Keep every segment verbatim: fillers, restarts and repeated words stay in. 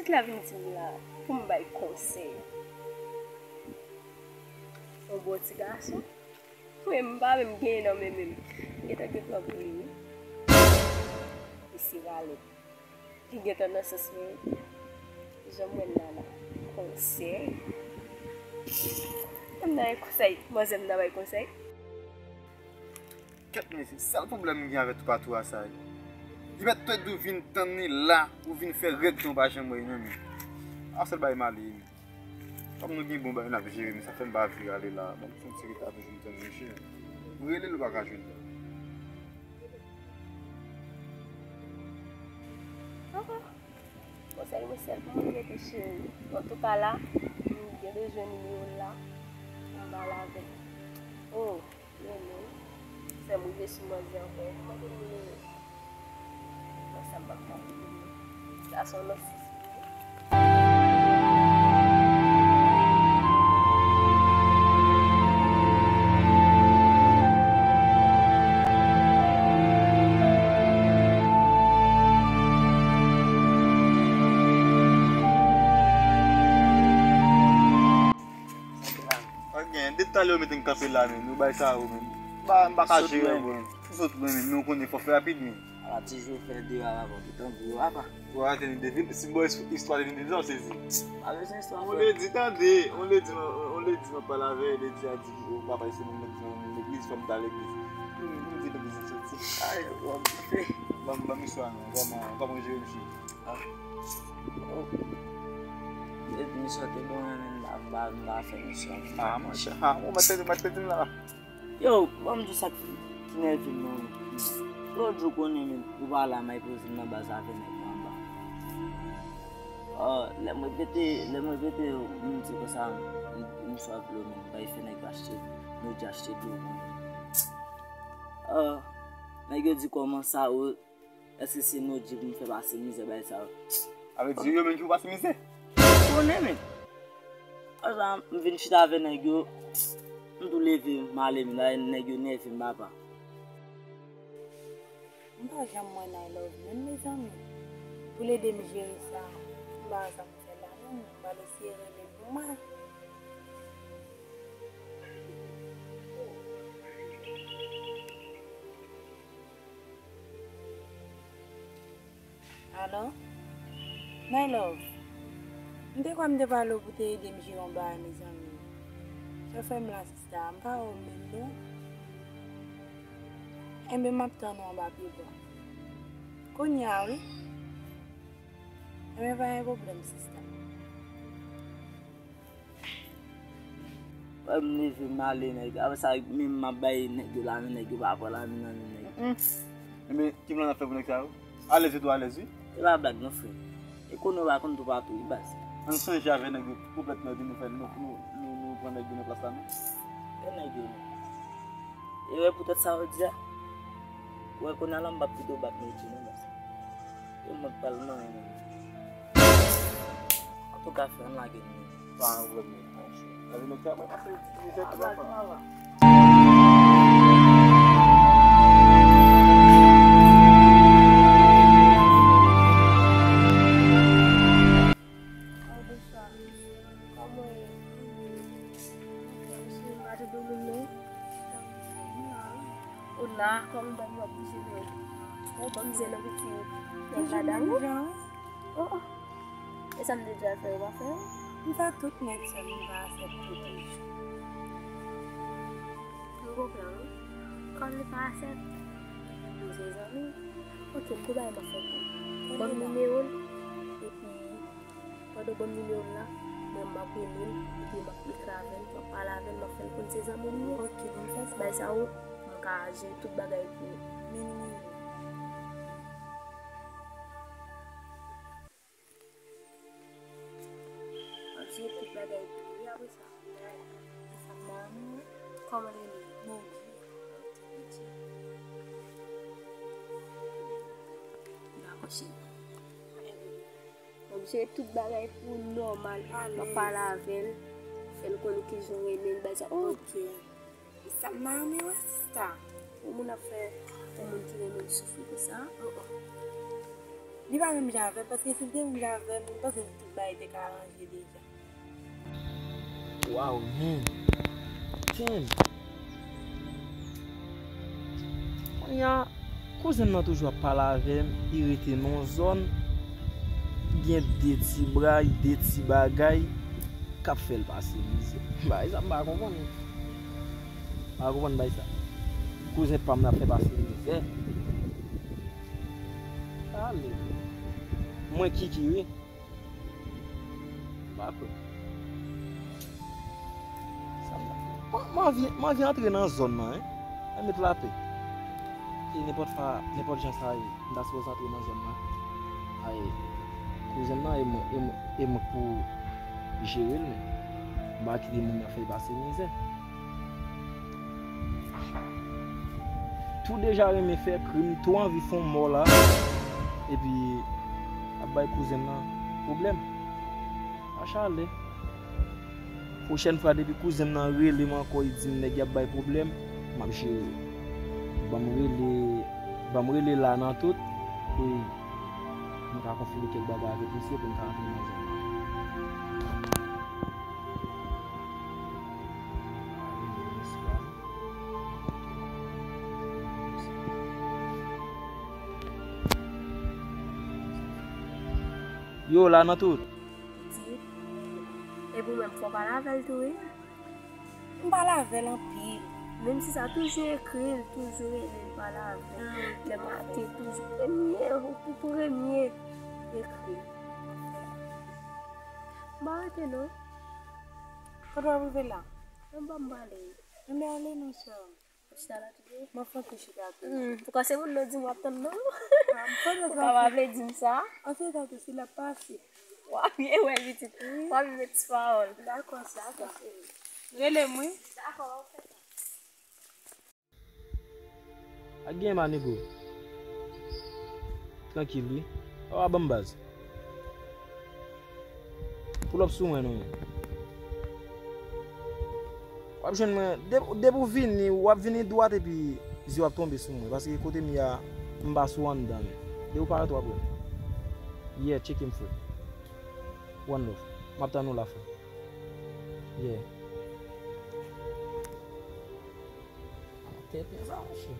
Ki la vin di m la pou m bay konsèy? Yon bon ti gason. Wi, m pa menm genyen nan men menm. M gentan gen plan pou li, wi. Mesye Valè. Li gentan nan sans mwen. Jan m wè l la la. Konsèy. M nan yon konsèy. Manzè m nan bay konsèy. Kèt mesye, sèl pwoblèm m gen avèk toupatou a sa ye. Li mèt tèt ou vin tann li la, ou vin fè rèd ke w pa janm wè li nan men. A sèl bagay m ale ye. Kòm nou gen bon bagay n ap jere, men sa fè m pa vle ale la. Ban m fè yon ti reta toujou m tann misye. M rele l, ou pa ka jwenn li. Konsèy mwen sèl pou mwen rete cheri. Antouka la, m gen bezwen nimewo l la pou m pale avè l. Oh, men non. Fè m rive sou manzè ankò. Mande m nimewo l. Nan sa m p ap ka rete non. Sa se yon lòt sis. Pa gen, depi talè yo mete m kanpe la, men nou bay sa yo, men. M pa, m pa ka jere ankò. Sou sot mwen, men nou konnen fò fè rapid, men. Ala ti jou fè de a avan, tout an gwo apa. Ou arete nou de vil, si bon istwa de nou de sa, w sezi. Pa bezwen istwa, frè. On ledi, tande, on ledi, on ledi, mwen pale avè l, ledi a di, o, papa, se mwen menm ki nan legliz, fò m ta legliz. M di legliz m soti. Ay, bon, ban m, ban m istwa non, kòman, kòman w jere misye? Ah. Oh. Depi misyon te bon, men m pa, m pa, m pa fè misyon. Ah, monchè, ah, bon, mwen te, mwen te di m la. Yo, ban m di w sa ki, ki nève m nan. Lòt jou konnen men, ou pa la, m al poze m nan baz avè nèg yo anba. Ah, lè m repete, lè m repete, m di konsa, m, m swa dlo, men, bay fè nèg yo achte, nou di achte dlo pou mwen. Ah, nèg yo di kòman sa, ou, èske se nou di pou m fè pase mizè bay sa yo? Sa vle di yo menm ki pou pase mizè? Ou konnen men. Konsa, m vin chita avè nèg yo, m tou leve, m ale, m la, nèg yo nève m papa. M pa janm wè Night Love menm, mezanmi. Pou l ede m jere sa, m pa wè sa pou m fè la non, m pral eseye rele l pou mwen. Alo? My love, m te kwè m te pale w pou te ede m jere yon bagay, mezanmi. Sa w fè m la, sista, m pa wè w menm non. Enben, m ap tann ou anba pye bwa. Kounye a, wi. Enben, pa gen pwoblèm, sista. Wè m leve m ale nèg. Apre sa, menm m ap bay nèg yo lamen, nèg yo pa pran lamen nan men nèg. Mm. Enben, ki plan n ap fè pou nèg sa yo? Alèz yo tou alèz, wi. E pa blag non, frè. E konnen w pa konn toupatou, wi, baz. Ann chanje avè nèg yo konplètman, epi nou fè, nou, nou, nou, nou pran nèg yo nan plas la, non? Fè nèg yo non. E wè poutèt sa w di a. Wè kounye a la m p ap kite w bat nèg yo non, baz. E mwen k pral manyen nèg yo. Antouka, frè, ann lage m non. Pa gen pwoblèm non. Lage nèg sa, mwen pase mizè tout la. Oh, bonswa. Kòman w ye? Mesye, m pa tande w menm non. Ou la, kòman w ap bouje vre? Ou ban m zen nan piti nèg la dan ou? Oh, oh. E sa m te di a fè, ou pa fè? M fè tout nèg sa m pa aksepte toujou. M konprann wi. Kòm li pa aksepte, nou se zanmi. Ok, kou bagay m ap fè pou ou. Ban m nimewo l, epi pandan w ban m nimewo l la, mwen m ap rele l, epi m ap ekri avè l, m ap pale avè l, m ap fè l konn se zanmi m ye. Ok, ban m fè sa. Bay sa ou, m ka jere tout bagay pou ou. Men nimewo l. M ap jere tout bagay pou ou, wi, apre sa. Sa m ba nou, kòman li rele? Mogi. Dakò, cheri. M ap jere tout bagay pou ou nòmal. M ap pale avè l, fè l konnen kijan w renmen l, bagay sa. Ok. E sa m pa renmen wè, sista. Yon moun ap fè yon moun ki renmen l soufri konsa. Oh, oh. Li pa menm jan avè m, paske si l te menm jan avè m, m panse tout bagay te ka ranje deja. Waw, men. Damn. Kounye a, kouzen m nan toujou ap pale avè m, li rete nan yon zòn, gen de ti bray, de ti bagay k ap fè l pase mizè. Bagay sa m pa konprann. M pa konprann bagay sa. Kouzen pa m nan ap fè pase mizè. Ale. Mwen Kiki, wi. M pa kwè. Sa m ta fè? Mwen, mwen anvi, mwen anvi antre nan zòn nan, wi. Mwen met lapè. E nenpòt fa, nenpòt jan sa ye, m ta sipoze antre nan zòn nan. Ay, kouzen m nan, e mwen, e mwen, e mwen k pou jere l, men m pa kite moun nan fè l pase mizè. Tou deja renmen fè krim, tou anvi fè yon mò la, epi ap bay kouzen m nan pwoblèm. Mache ale. Pwochèn fwa, depi kouzen m nan rele m ankò, li di m nèg y ap bay pwoblèm, m ap jere. Ban m rele, ban m rele la nan tout, pou m ka konfime kèk bagay avèk misye, pou m ka antre nan zòn nan. Yo, la nan tout. Di, epi ou menm, fò w pale avè l tou, wi. M pale avè l anpil. Menm si sa, toujou ekri l, toujou rele l, pale avè l. Lè maten, toujou premye, ou pou premye ekri l. M pa rete non. Kote w ap rive la? Anba m pale. Ann ale non, sè. Chita la toujou? M ap fè kou chita toujou. Hmm, poukò se moun nan di m w ap tann non? Ah, m konnen sa. Ou ka pa vle di m sa? An se tankou si l ap pase. W ap byen wè pitit. Wi. W ap byen met ti pawòl. Dakò, dakò, cheri. Rele m, wi. Dakò, w ap fè sa. Ak gen ma nego. Trankil, wi. Ou a ban m baz. Pull up sou mwen non, men. W ap jwenn mwen, de-, depi w vini, w ap vini dwat epi zye w ap tonbe sou mwen. Paske kote m ye a, m pa sou anndan, men. Depi w parèt, w ap wè m. Yeah, tcheke m, frè. One love. M ap tann ou la, frè. Yeah. Tenten sa, monchè.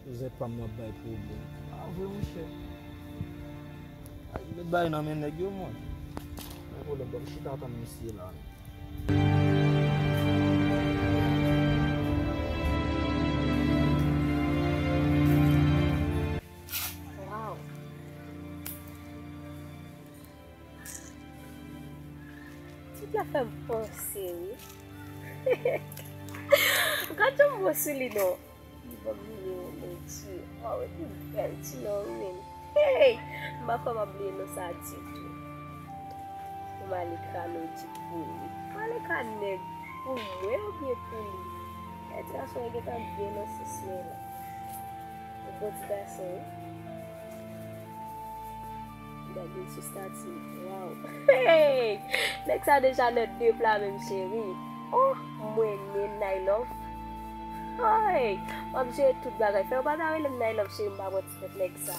Kouzen pa m nan ap bay pwoblèm. Pa vre, monchè. Ay, met bagay nan men nèg yo, mwen. Men pwoblèm, ban m chita tann misye la. Waw. Tout la fè m panse, wi. Gad jan m bo sou li, non. Li ban m nimewo l, men ti. Waw, epi bèl ti non, wi, men. Hey! M pa kwè m ap bliye non sa ditou. Pou m ale krane w di pou li. M ale ka nèg pou mwen oubyen pou li? Gad ti gason an gentan byen nan sens mwen la. Yon bon ti gason, wi. Gade l sou stati l. Waw. Hey! Nèg sa deja nan de pla menm, cheri. Oh, mwen renmen Nylove. Hey! M ap jere tout bagay. Fè yo pa ta rele m Nylove, cheri, m pa pran ti tèt nèg sa.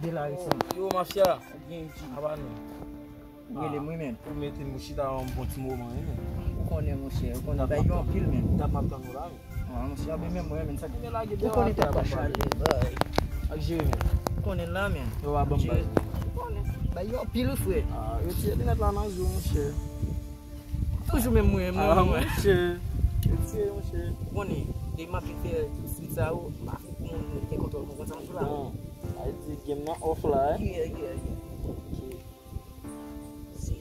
De la resan. Yo, mafya. Gen di. Aba nou. Ou rele m, wi, men. Ou mete m chita yon bon ti moman, wi, men. Ou konnen, monchè, ou konnen bagay yo anpil, men. Dat m ap tann ou la, men. Ah, monchè, a, men mwen, men, sa ki. Ou konnen tèt pa chale, bay. Ak jere, men. Ou konnen la, men. Yo, a ban m bay. Ou konnen. Bay yo anpil, wi, frè. Ah, retire linèt la nan zye w, monchè. Toujou menm mwen, Ah, non, mwen. Monchè. Retire, monchè. Konnen, depi m ap fè street sa yo, m pa fè pou moun gen kontwòl mwen, konn sa m di la. Bon, a di game nan off la, eh? Yeah, yeah, yeah. Ok. Si,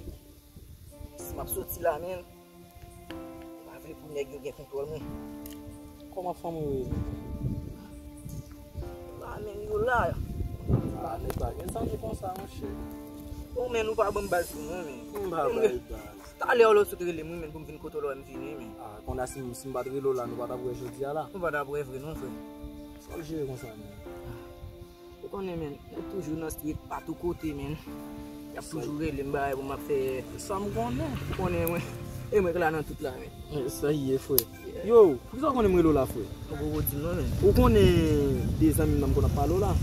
si m ap soti la, men, m pa vle pou nèg yo gen kontwòl mwen. Kòman fanm ou ye? La, men, yo la. Ah, nèg pa gen zanmi konsa, monchè. Bon, men, nou pa ban m baz pou mwen, men. M pa bay baz. Talè w lòt sot rele m, wi, men, pou m vin kote w la, m vini, men. Ah, konn si m, si m pa t rele w la, nou pa t ap wè jodi a la. Nou pa t ap wè vre, non, frè. Sa w jere konsa, men. Ou konnen, men, nou toujou nan street, patou kote, men. Y ap toujou rele m, bagay pou m ap fè. Sa m konnen. Ou konnen, mwen. E mwen k la nan tout la, men. Eh, sa ye, frè. Yo, poukisa w konnen m rele w la, frè? Ou poko di m non, men. Ou konnen de zanmi m nan m konn ap pale w la?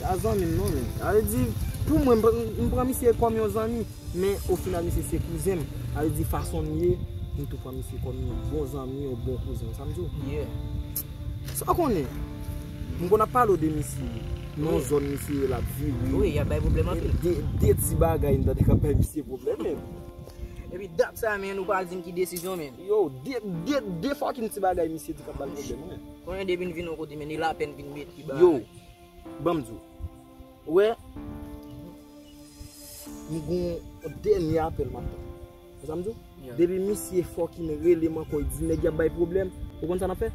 A zanmi m non, men. A vle di, pou mwen, m pran, m pran misye kòm yon zanmi. Men, o final, misye se kouzen m. A vle di, fason m ye, m tou pran misye kòm yon bon zanmi, yon bon kouzen. Sa m di w? Yeah. Sa w konnen? M konn ap pale w de misye. Nan Wi. Zòn misye ye, l ap vire. Wi, y ap bay pwoblèm anpil. De, de ti bagay, m tande k ap bay misye pwoblèm, men. Epi dat sa, men, nou pa di m ki desizyon, men. Yo, de, de, de fucking ti bagay misye di k ap bay pwoblèm, men. Konnen depi n vin yon kote, men, e lapèn vin met li ba. Yo, ban m di w. Ou wè, m gon dènye apèl m ap tann. Ou sa m di w? Yeah. Depi misye fucking rele m ankò, li di nèg y ap bay pwoblèm. Ou konn sa n ap fè?